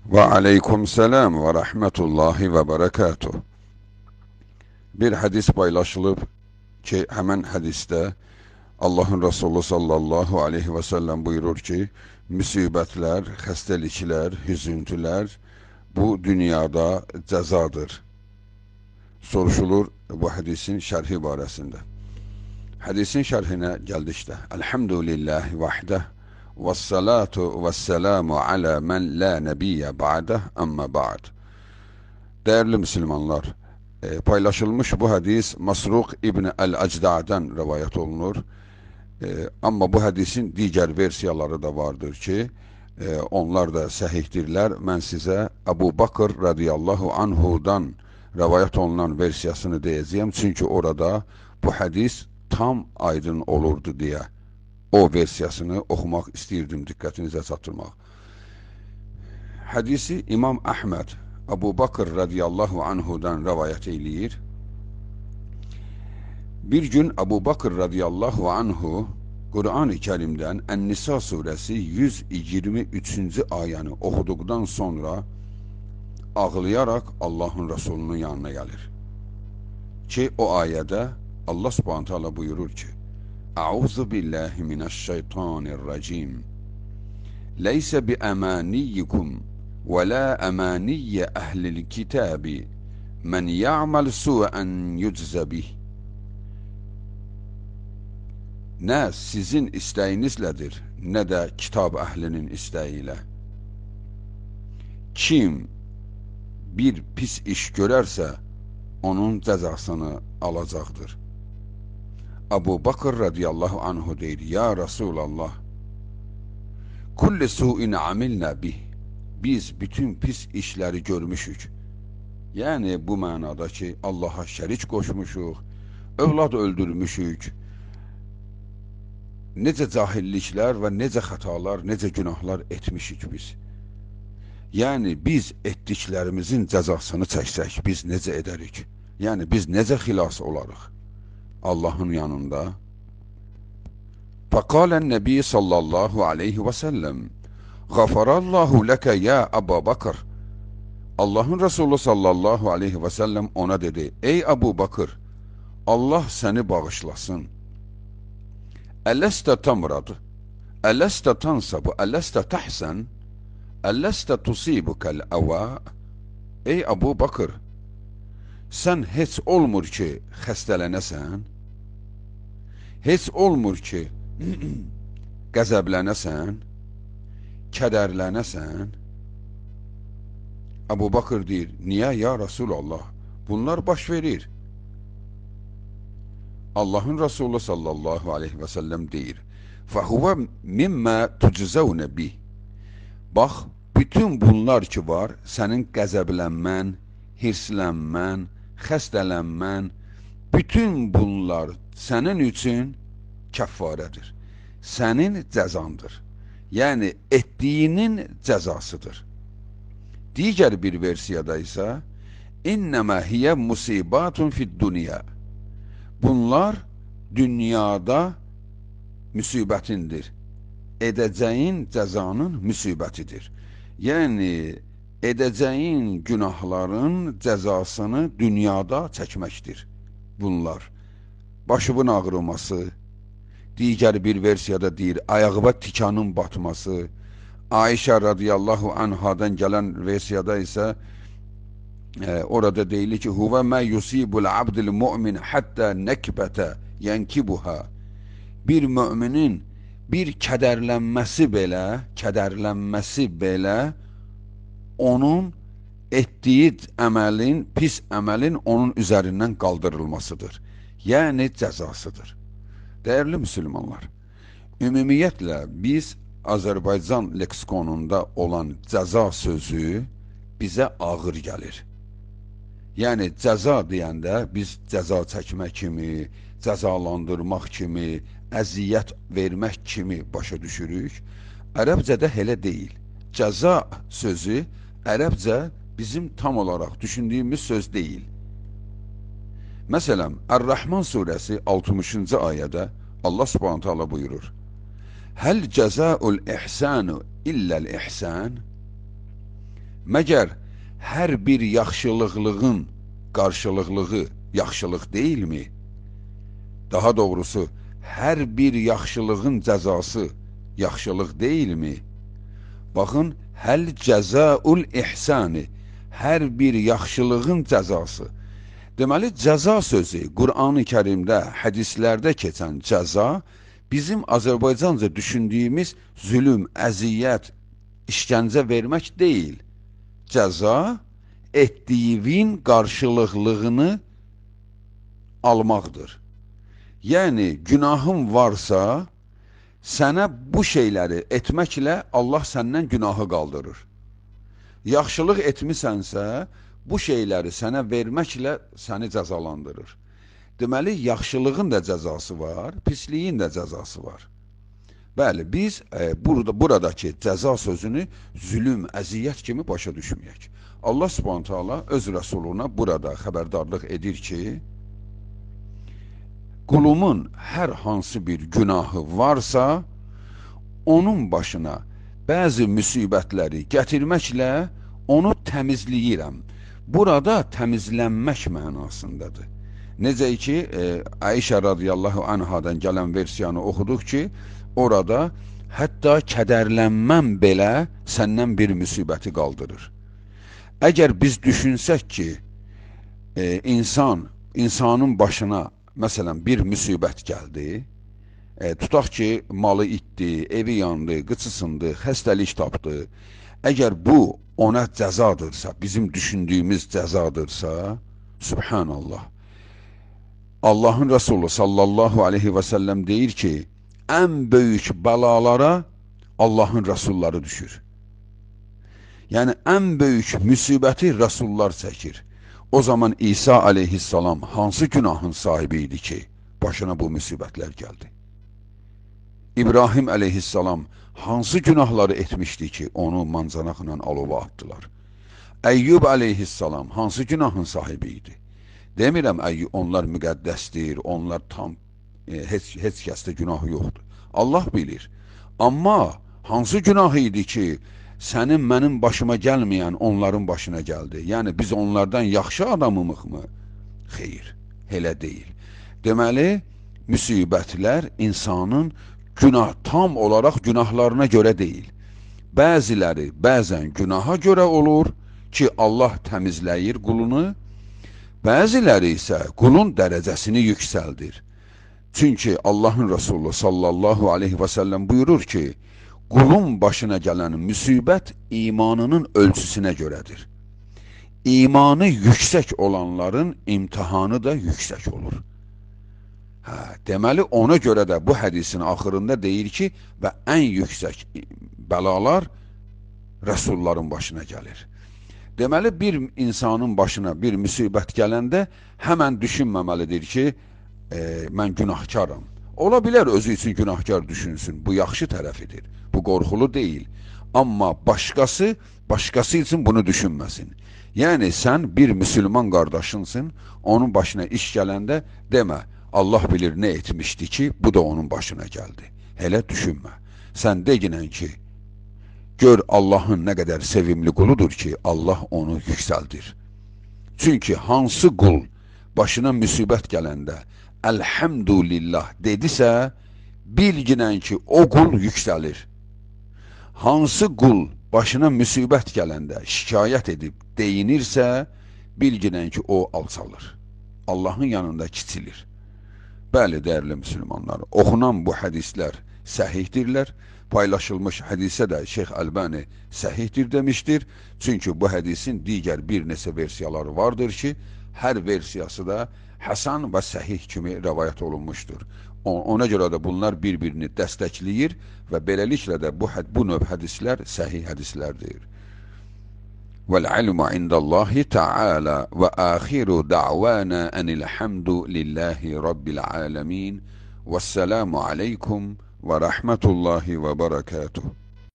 Və aleykum səlam və rəhmətullahi və bərəkatuh. Bir hədis paylaşılıb ki, həmən hədisdə Allahın Resulü sallallahu aleyhi və səlləm buyurur ki, müsibətlər, xəstəliklər, hüzüntülər bu dünyada cəzadır. Soruşulur bu hədisin şərhi barəsində. Hədisin şərhinə gəldikdə, Elhamdülillahi vəhdəh və-salatu və-selamu alə mən la nəbiyyə ba'dəh, əmmə ba'd. Dəyərli müsəlmanlar, paylaşılmış bu hədis Masruq İbn Əl-Əcda'dan rəvayət olunur. Amma bu hədisin digər versiyaları da vardır ki, onlar da səhihdirlər. Mən sizə Əbu Bakır radiyallahu anhudan rəvayət olunan versiyasını deyəcəyəm. Çünki orada bu hədis tam aydın olurdu deyə o versiyasını oxumaq istəyirdim, diqqətinizə çatdırmaq. Hədisi İmam Əhməd Əbu Bakır radiyallahu anhudan rəvayət eləyir. Bir gün Əbu Bakır radiyallahu anhu Qur'an-ı Kərimdən Ən-Nisa surəsi 123-cü ayəni oxuduqdan sonra ağlayaraq Allahın Rəsulunun yanına gəlir. Ki, o ayədə Allah Subhanahu taala buyurur ki, Əuzu billahi minəşşeytanirracim. Leysə bi əmaniyyikum və la əmaniyyə əhlil kitabi men ya'mal su'an yuczə bih. Nə sizin istəyinizlədir, nə də kitab əhlinin istəyi ilə. Kim bir pis iş görərsə, onun cəzasını alacaqdır. Əbu Bakır radiyallahu anhu deyir, ya Rasulallah, kulli su'in amilna bih, biz bütün pis işləri görmüşük. Yəni, bu mənada ki, Allaha şərik qoşmuşuq, övlad öldürmüşük, necə cahilliklər və necə xətalar, necə günahlar etmişik biz. Yəni, biz etdiklərimizin cəzasını çəksək, biz necə edərik? Yəni, biz necə xilas olarıq Allahın yanında? Fəqalən Nəbi sallallahu aleyhi və səlləm, Qafarallahu ləkə ya Əbu Bakır. Allahın Resulü sallallahu aleyhi və səlləm ona dedi, ey Əbu Bakır, Allah səni bağışlasın. Ələstə tamrad, ələstə tansabu, ələstə təhsən, ələstə tusibukəl əvə. Ey Əbu Bakır, sən heç olmur ki, xəstələnəsən, heç olmur ki, qəzəblənəsən, kədərlənəsən. Əbu Bakır deyir, niyə ya Rasulallah? Bunlar baş verir. Allahın Resulü sallallahu aleyhi və səlləm deyir, فَهُوَ مِمَّا تُجْزَوْنَ بِهِ. Bax, bütün bunlar ki var, sənin qəzəblənmən, hirslənmən, xəstələnmən, bütün bunlar sənin üçün kəffarədir. Sənin cəzandır. Yəni, etdiyinin cəzasıdır. Digər bir versiyada isə, İnnəmə hiyə musibatun fid-dünya. Bunlar dünyada müsibətindir. Edəcəyin cəzanın müsibətidir. Yəni, edəcəyin günahların cəzasını dünyada çəkməkdir bunlar. Başımın ağrıması, digər bir versiyada deyir, ayağıma tikanın batması, Ayşə radiyallahu anhadan gələn versiyada isə orada deyilir ki, huvə mə yusibul abdil mümin həttə nəkbətə yənkibuha. Bir müminin bir kədərlənməsi belə, onun etdiyi əməlin, pis əməlin onun üzərindən qaldırılmasıdır. Yəni, cəzasıdır. Dəyərli müsəlmanlar, ümumiyyətlə, biz Azərbaycan leksikonunda olan cəza sözü bizə ağır gəlir. Yəni, cəza deyəndə biz cəza çəkmək kimi, cəzalandırmaq kimi, əziyyət vermək kimi başa düşürük. Ərəbcədə elə deyil. Cəza sözü ərəbcə bizim tam olaraq düşündüyümüz söz deyil. Məsələn, Ər-Rəhman surəsi 60-cı ayədə Allah Subhanahu taala buyurur: Həl cəzaul ihsanu illəl ihsan. Məgər hər bir yaxşılıqlığın qarşılıqlığı yaxşılıq deyilmi? Daha doğrusu, hər bir yaxşılığın cəzası yaxşılıq deyilmi? Baxın, həl cəzaul ihsani, hər bir yaxşılığın cəzası. Deməli, cəza sözü Qur'an-ı Kərimdə, hədislərdə keçən cəza, bizim Azərbaycanca düşündüyümüz zülüm, əziyyət, işgəncə vermək deyil. Cəza, etdiyinin qarşılıqlığını almaqdır. Yəni, günahın varsa, sənə bu şeyləri etməklə Allah səndən günahı qaldırır. Yaxşılıq etmisənsə, bu şeyləri sənə verməklə səni cəzalandırır. Deməli, yaxşılığın da cəzası var, pisliyin də cəzası var. Bəli, biz buradakı cəza sözünü zülüm, əziyyət kimi başa düşməyək. Allah Subhanahu taala öz Rəsuluna burada xəbərdarlıq edir ki, qulumun hər hansı bir günahı varsa, onun başına bəzi müsibətləri gətirməklə onu təmizləyirəm. Burada təmizlənmək mənasındadır. Necə ki, Ayşə radiyallahu anhadan gələn versiyanı oxuduq ki, orada hətta kədərlənməm belə səndən bir müsibəti qaldırır. Əgər biz düşünsək ki, insanın başına məsələn bir müsibət gəldi, tutaq ki, malı itdi, evi yandı, qıçı sındı, xəstəlik tapdı. Əgər bu ona cəzadırsa, bizim düşündüyümüz cəzadırsa, Subhanallah. Allahın Rəsulü sallallahu aleyhi və səlləm deyir ki, ən böyük bəlalara Allahın rəsulları düşür. Yəni, ən böyük müsibəti rəsullar çəkir. O zaman İsa aleyhissalam hansı günahın sahibi idi ki, başına bu müsibətlər gəldi? İbrahim aleyhissalam hansı günahları etmişdi ki, onu mancanaqla alova atdılar? Əyyub aleyhissalam hansı günahın sahibi idi? Demirəm, onlar müqəddəsdir, onlar tam, heç kəsdə günahı yoxdur. Allah bilir. Amma hansı günah idi ki, sənin mənim başıma gəlməyən onların başına gəldi? Yəni, biz onlardan yaxşı adamımıq mı? Xeyr, elə deyil. Deməli, müsibətlər insanın günah, tam olaraq günahlarına görə deyil. Bəziləri bəzən günaha görə olur ki, Allah təmizləyir qulunu, bəziləri isə qulun dərəcəsini yüksəldir. Çünki Allahın Rəsulü sallallahu aleyhi və səlləm buyurur ki, qulun başına gələn müsibət imanının ölçüsünə görədir. İmanı yüksək olanların imtihanı da yüksək olur. Deməli, ona görə də bu hədisin axırında deyir ki, və ən yüksək bəlalar rəsulların başına gəlir. Deməli, bir insanın başına bir müsibət gələndə həmən düşünməməlidir ki, mən günahkaram. Ola bilər özü üçün günahkar düşünsün. Bu yaxşı tərəfidir. Bu qorxulu deyil. Amma başqası üçün bunu düşünməsin. Yəni, sən bir müsəlman qardaşınsın, onun başına iş gələndə demə, Allah bilir nə etmişdi ki, bu da onun başına gəldi. Elə düşünmə. Sən deginən ki, gör Allahın nə qədər sevimli quludur ki, Allah onu yüksəldir. Çünki hansı qul başına müsibət gələndə Elhamdülillah dedisə, bilginən ki, o qul yüksəlir. Hansı qul başına müsibət gələndə şikayət edib deyinirsə, bilginən ki, o alçalır. Allahın yanında kiçilir. Bəli, dəyərli müsəlmanlar, oxunan bu hədislər səhihdirlər. Paylaşılmış hədisə də Şeyx Əlbani səhihdir demişdir. Çünki bu hədisin digər bir neçə versiyaları vardır ki, hər versiyası da həsən və səhih kimi rəvayət olunmuşdur. Ona görə də bunlar bir-birini dəstəkləyir və beləliklə də bu növ hədislər səhih hədislərdir. Vəl-ilmu indallahi ta'ala və axiru da'vana enilhamdu lillahi rabbil alamin. Vəssalamu aleykum və rəhmətullahi və barakatuh.